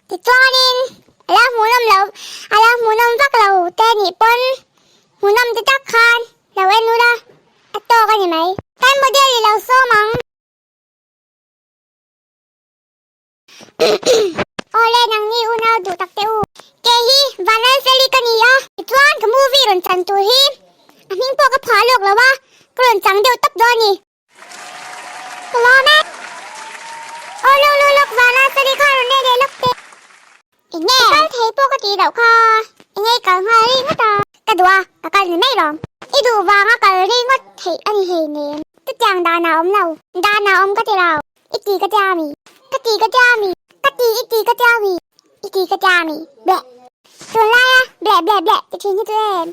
Tichuanin a la hmuhnawm lo, a la hmuhnawm vak lo te nih pawn hmuhnawm ti tak khan lo en ula a tawk a ni mai. Kan model i lo sawm ang. Awle nangni unau duh tak teh u. Kei hi Vanlalfeli ka ni a, tichuan ka movie rawn chan tur hi a hming pawh ka phah lawk lo a, ka rawn chang deuh tawp dawn a ni. Ka lawm e. Aw lawk lawk lawk Vanlalfeli kha rawn leh leh lawk teh. Enge i kal thei pawh ka tih loh kha, enge i kal nghal rih ngawt a? Ka duh a, ka kal ni mai lawm. I duh vanga kal rih ngawt theih a ni hleinem. Chutiang dan a awm lo. Dan a awm ka ti lo. I ti ka tia mi. Ka ti ka tia mi. Ka ti i ti ka tia mi. I ti ka tia mi. Bleh. Tunlaia bleh bleh bleh ti thin hi chu em.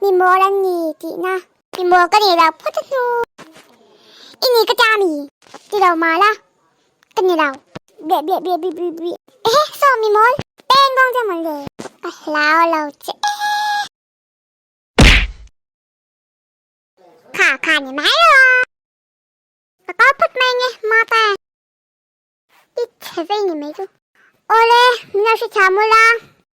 Mi mawl an ni tihna. Mi mawl ka nih loh phawt a hnu. I ni ka tia mi. Ti lo mah la. Ka ni lo. Bleh bleh bleh bleh bleh bleh. Ehe saw mi mawl. Peng kawng che mawn le. Ka hlau lo che e. Kha kha ni mai lo. Ka kal phawt mai nge mata. I chhe vei ni mai chu. Awle, min lo hrethiam ula.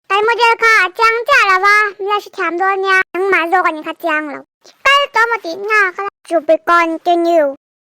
Kan model kha a chiang chiah lo va, min lo hrethiam dawn nia. Nangmah zawk a ni kha chiang lo. I kal tawh maw tih na ka la. To be continue.